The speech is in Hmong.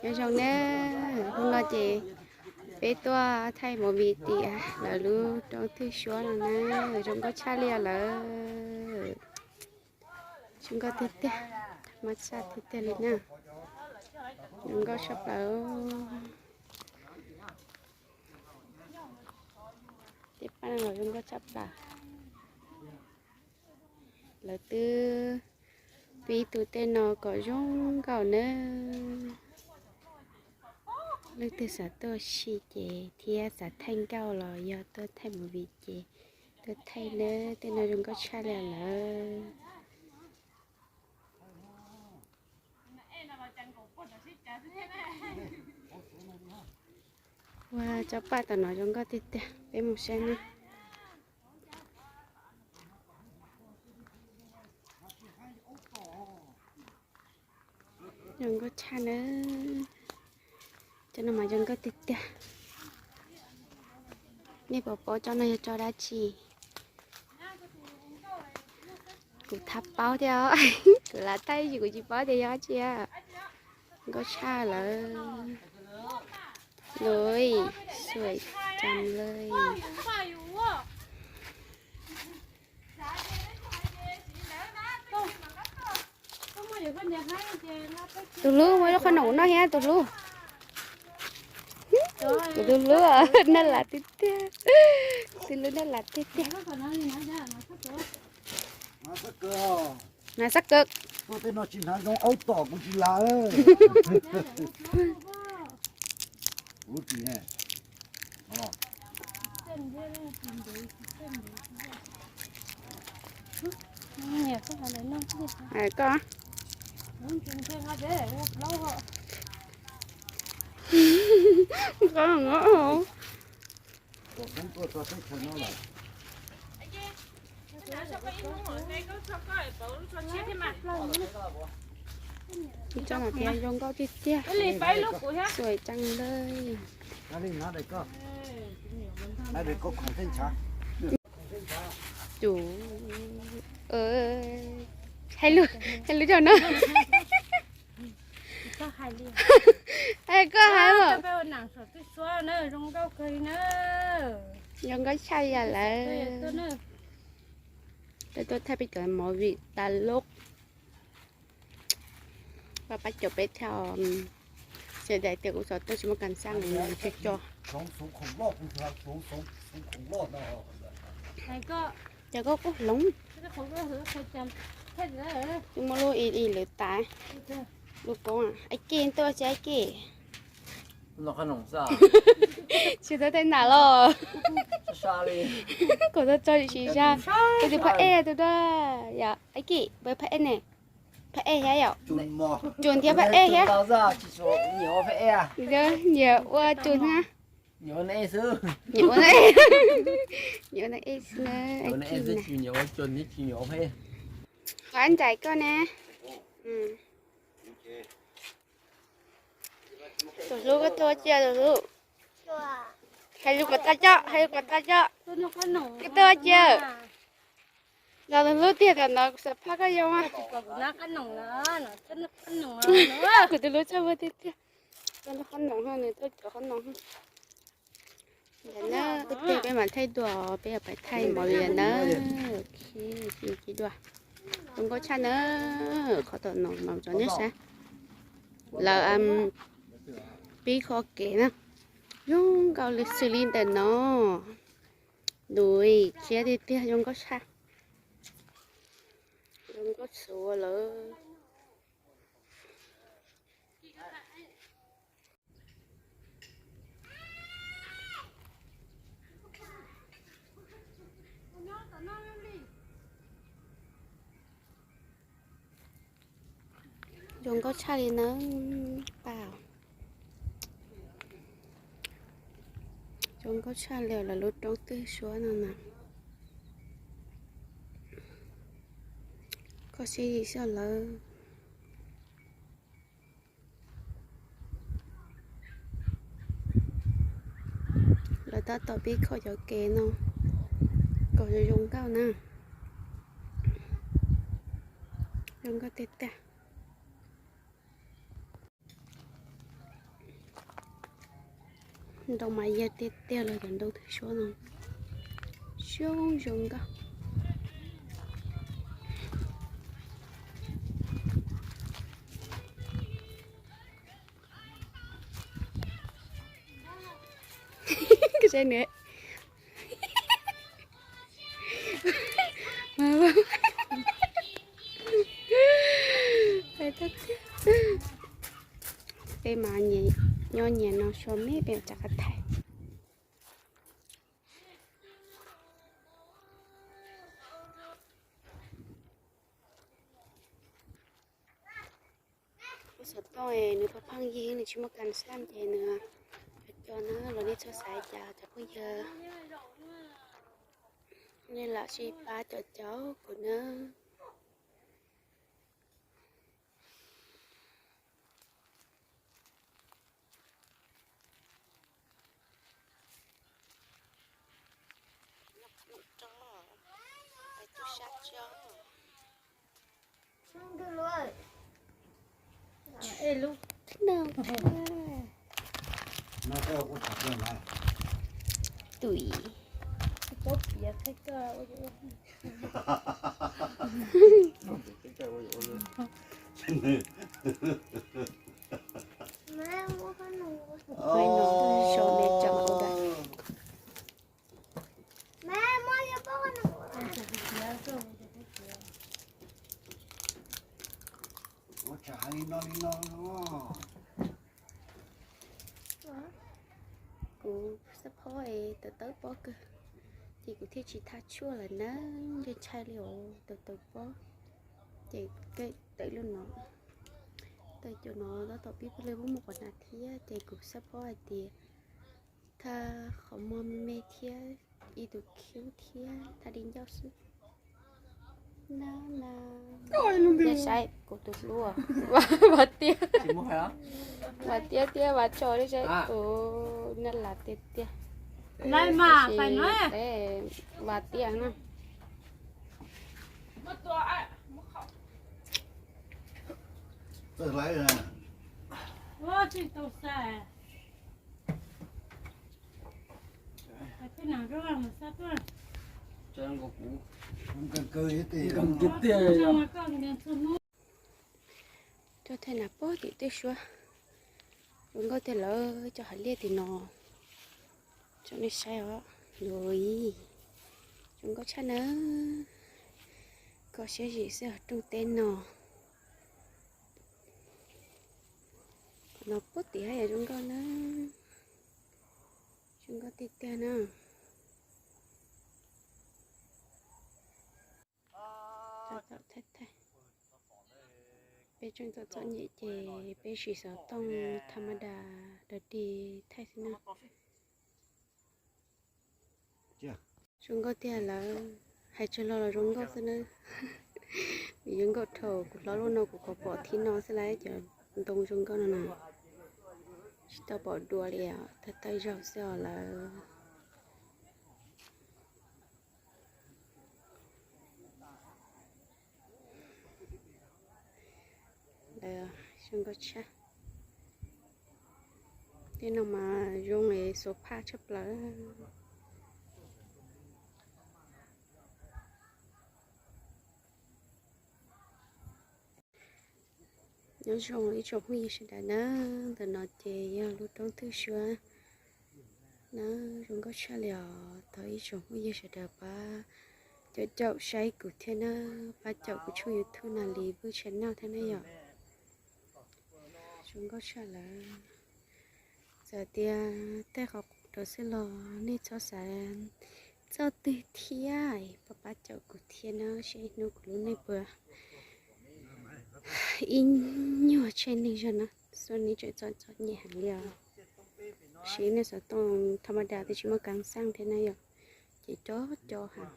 Nyob zoo na, hnub no ces peb tuaj thaij movie tim lawv lub roob twg suab no na, zoo nkauj tshaj li os lawm. Zoo nkauj tiag tiag, mas tshaj tiag tiag li na. Zoo nkauj tshaj plaws. Tej paj no los zoo nkauj tshaj plaws. Lawv twb pib tu tej no kom zoo nkauj nawb. Leej twg xav tuaj sim ces thiab xav thaij nkauj los yog tuaj thaij movie ces tuaj thaij nawb, tej no zoo nkauj tshaj li lawm. Ua, tsob paj tom no zoo nkauj tiag tiag, peb mus saib na. Zoo nkauj tshaj na. Tsob no mas zoo nkauj tiag tiag. Nej puas paub tsob no yog tsob dab tsi? Kuv thab paub thiab os. Kuv lam thaij tab sis kuv tsis paub tias yog dab tsi. Nkauj tshaj lawm. Lub suav cam lawm. Tus hlub, muaj lub qhob noom noj thiab tus hlub. Kuv tus hlub noj las tiag tiag. Tus hlub noj las tiag tiag. Nas xab kaw. Tuaj tej no tsis hnav zoo aub tom kuv tsis las. Koj, koj. Tsob no thiab zoo nkauj tiag tiag. Suav cam lawm. Tus, hais lus, hais lus rau no. Hais koj hais os. Zoo nkauj tshaj li lawm. Peb tuaj thaij peb cov movie tas loj. Pab pab caum peb thiab. Xyov daim tias kuv xav tuaj tsis muaj kas xaj, tsis tso. Ces koj kuj hloov. Twb muaj lub ib lwm tas. Lub koob, Aib Kej tuaj tsis Aib Kej? Tsis tau tej nam los. Kuv tuaj tso tsis zaj. Kuv tus phab ej tus dua yom, Aib Kej, npawg phab ej ne. Phab ej thiab yom. Tsuas thiab phab ej thiab. Nyiam ua Tsuas na. Nyiam ua, nyiam ua na ej xwb na. Qhov nraim koj ne. Tus hlub koj tuaj cia tus hlub. Hais lus kom tau coj, hais lus kom tau coj. Koj tuaj cia. Los tus hlub tiag tam no kuv xav phaj koj yoo. Kuv tus hlub txaj muag tiag tiag. Koj noj qhob noom ho nws tuaj cov qhob noom ho. Ntawm na, ua tiag peb mam thaij dua, peb yuav pais thaij movie na. Tsis dua. Zoo nkauj tshaj na, qhov tom no mas tso nej saib. Lawv pib kho kev na. Zoo nkauj li xws li ntawm no. Ntuj, khiav tiag tiag, zoo nkauj tshaj. Zoo nkauj xwb lawm. Zoo nkauj tshaj li nawb pab. Zoo nkauj tshaj li lawv lub roob twg suab no na. Koj siab yim xwb lawm. Lawv tab tom pib kho cov kev no kom zoo zoo nkauj na. Zoo nkauj tiag tiag. Ntoo mas yawg tiag tiag los cov ntoo twg suab no zoo zoo nkauj. Koj saib nws. Peb mas nyob nyias no so me peb ua rov qab thaij. Lub xov tooj nws pheej pheej yig, nws tsis muaj kas xaj ces nws co co na, los nej txhob xav cas cov phooj ywg. Nej lam sib pab caum caum kuv na. Tui. Ua no so me tseem ua da. Kuv xab phob es tawv tawv pob kawg, ces kuv thiaj tsis thaj tshuaj lawm na, ntshai ntshai li os, tawv tawv pob. Ces tawm lub no, tawm cov no tab tom pib pawg lej muaj muaj quav hnav thiab, ces kuv xab phob hais tias thaj qhov muag me me thiab ib tug khib thiab thaj dib ncauj xwb. Na na, nej saib kuv tus hlub, Vam Tiab, Vam Tiab thiab Vam Tso, nej saib kuv nyab laj tiag tiag. Tiam sis Vam Tiab na. Coj thaj nas pob tim tej suab, zoo nkauj tiag lawm, cov hav liaj tim no. Tso nej saib os, yuav zoo nkauj tshaj na. Kho siab zim xwb hauv rooj teb no. Qhov no pob tim haj yam zoo nkauj na. Zoo nkauj tiag tiag na. Thaij thaij. Peb tseem txom txom nyem ces peb siv xov tooj tha ma da dog dig thaij xwb na. Zoo nkauj tiag lawm, hais tsawg los los zoo nkauj xwb na. Vim zoo nkauj dhau, kuv hlob lub no kuv qhov pom thib no xwb lawm, cov ntoo zoo nkauj no na. Tsis tau pom dua li os, thawj thawj zaug xwb os lawm. Lawv zoo nkauj tshaj. Tej no mas zoo li xuv phaj tshaj plaws. Nyob zoo ib tsoom phooj ywg sawv daws na, ntawm no ces yog lub roob thwj suab na, zoo nkauj tshaj li os. Thov ib tsoom phooj ywg sawv daws pab caum caum saib kuv thiab na, pab caum kuv tshooj YouTube Nas Lis Vwj Channel thiab na yom. Zoo nkauj tshaj lawm. Txawm tias tej qhov qub rau xwb los nej txhob xav txoj twg thiab, pab pab caum kuv thiab na, seb hnub kuv lub neej puas ib nyuag tsheej neeg zog na. Xyov nej tseem txom txom nyem heev li os. Siv nej xov tooj tha ma da twb tsis muaj kas xaj thiab na yom, ces co co heev.